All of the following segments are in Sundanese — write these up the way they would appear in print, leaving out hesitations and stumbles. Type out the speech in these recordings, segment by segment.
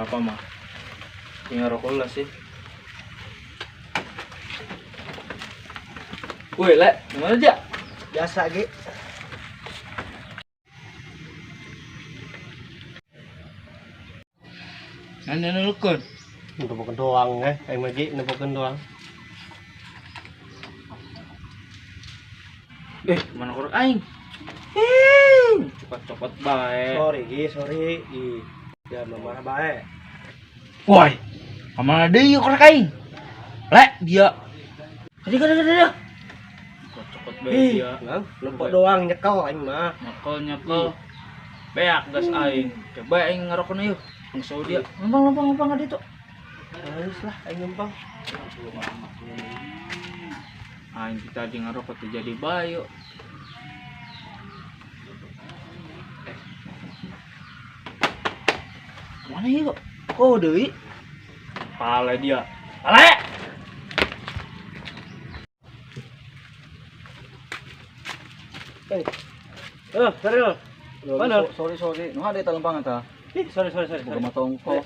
Bapak mah. Tinggal rokok lah sih. Woi, Le, gimana aja? Biasa, Gi. Nanya nulukun. Nempokeun doang aing mah Gi, nempokeun doang. Mana korek aing? Copot-copot bae. Sorry, Gi, sorry. Ih, jangan marah bae. Woi, kemana deui korek aing? Le, dia. Kadi kadi kadi dia. Copot bae dia. Nang, nempok doang nyekel aing mah. Nyekel nyekel. Beak gas aing. Coba aing ngerokok yuk. Langsung dia. Lempang lempang lempang kadi tuh. Harus lah aing lempang. Aing kita di ngerokok tuh jadi bayo. Mana yuk? Kok deui? Pale dia. Pale! Sorry lo. Mana? Sorry, sorry. Nu ada eta lempang eta. Ih, sorry sorry sorry. Boga mata ongko.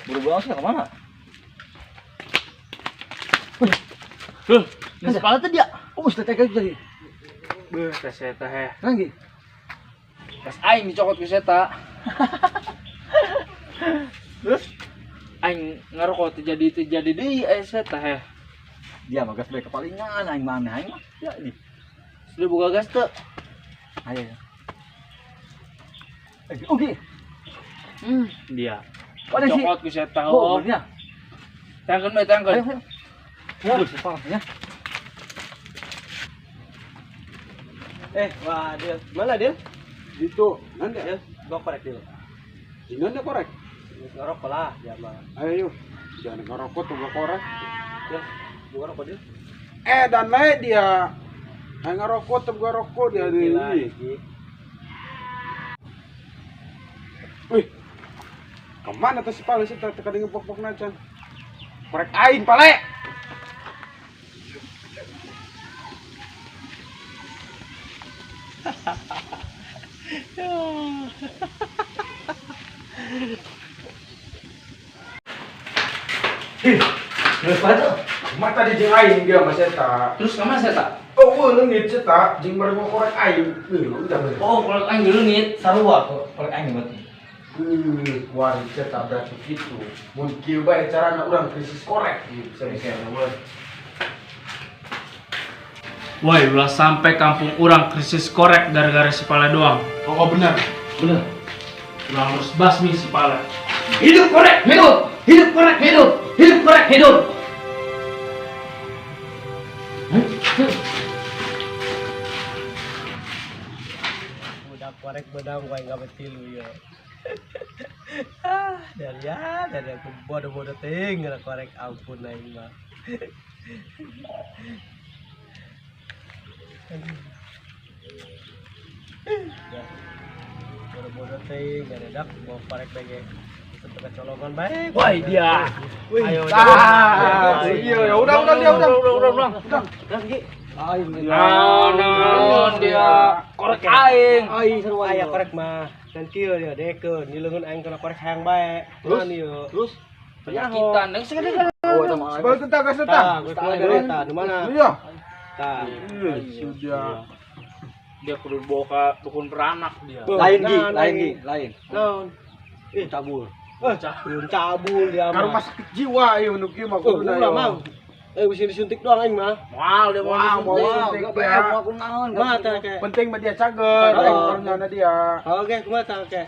Buru-buru sih kemana? Loh, geus pala teh dia. Oh, sudah kayak gitu tadi. Beuh, tes eta heh. Lagi. Tes aing dicokot ku seta. Terus aing ngarokok teh jadi deui aya seta heh. Dia mah gas bae kepalingan aing mah aneh aing mah. Ya ini. Sudah buka gas teu? Ayo. Oke. Dia. Mana sih? Cokot ku seta. Oh, benernya. Tangkeun bae tangkeun. Ayo, ayo. Wah, parah ya. Wah, Dil. Mana, Dil? Gitu, nanti Dil, gua korek, Dil. Gimana korek? Ngerokok lah, dia mah. Ayo, jangan ngerokok tuh gua korek. Dil, gua rokok, Dil. Dan lain dia. Ayo ngerokok tuh gua rokok dia ini. Wih, kemana tuh si Pale sih tadi ngepok-pok nacan? Korek aing, Pale. Terus apa tuh? Mata di jeung aing dia mah eta. Terus kemana seta? Oh, leungit eta jeung bareng korek aing. Udah bener. Oh, korek aing leungit. Sarua korek aing berarti. Kuari eta berarti kitu. Mun kieu bae carana urang krisis korek gitu bisa-bisa we. Woi, ulah sampai kampung urang krisis korek gara-gara si Pale doang. Oh, benar. Bener. Urang harus basmi si Pale. Hidup korek, hidup. Hidup korek, hidup. Hidup korek, hidup. Udah korek bedang gua enggak betilu ya. Dari aku bodoh-bodoh ting korek ampun aing mah. Bodoh-bodoh ting ada dak bawa korek bae tetep kecolongan bae. Woi, dia. Ayo. Iya, ya udah dia udah. Udah. Udah, Gi. Aing. Naon dia korek aing. Aing seru aya korek mah. Dan kieu dia dekeun dileungeun aing kana korek hayang bae. Terus? Terus Penyakitan. Neng segede. Oh, eta mah. Sebal tentang gas tentang. Tah, gue keluar dari eta, di mana? Iya. Tah. Sudah. Dia kudu bawa ke dukun beranak dia. Lain Gi, lain Gi, lain. Naon? Ih, cabul. Belum cabul dia Ka mah. rumah sakit jiwa ieu nu kieu mah Oh, kuduna ulah ieu. mang. Bisa disuntik doang aing mah. Moal dia mau Wah, mau disuntik. disuntik Enggak dia. mau aku naon. Kumaha tah ke? Penting mah dia cager, Oh. aing karunyana dia. Oke, kumaha tah ke?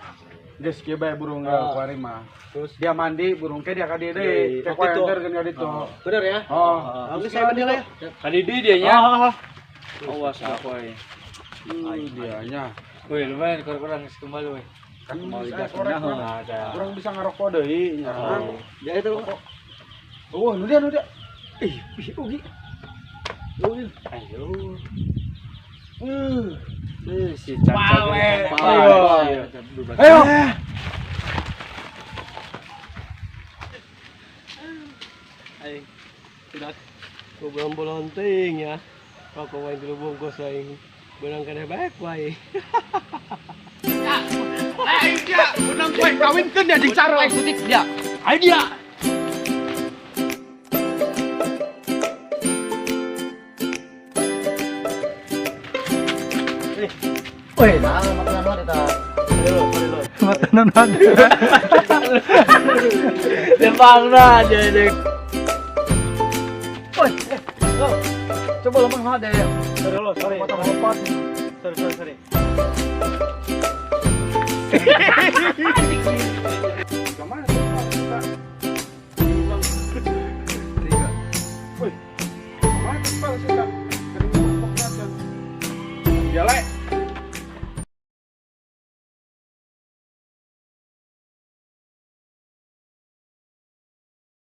Geus kieu bae burung Oh. kuari mah. Terus Dia mandi burung ke dia ka dieu deui. Iya, Teh oh, gitu. ku enter ka ditu. bener ya? Oh. Oke, saya mandi lah ya. Kali di dia nya. Awas aku aing. Dianya. Woi, lumayan korek-korek geus kembali woi. Kan Mau bisa digas korek nyaho. mah. Urang bisa ngarokok deui nya. Ya itu. Oh, nu dia nu dia. Ih, ugi. Ugi. Ayo. Si Caca. Pale. Pale. Ayo. Aing. Tidak. Gua bolong-bolong ting ya. Rokok wae dulu bungkus aing. Benang kena baik wae. Aing dia, benang Menang poe kawinkeun dia jeung Caro. Eksekutif dia. Ayo dia. Woi, nah, mata naon eta? Mata naon. Lempangna aja deh. Woi, coba lempang naon deh. Sorry lo, sorry. Mata lompat. Sorry, sorry, sorry. Kemana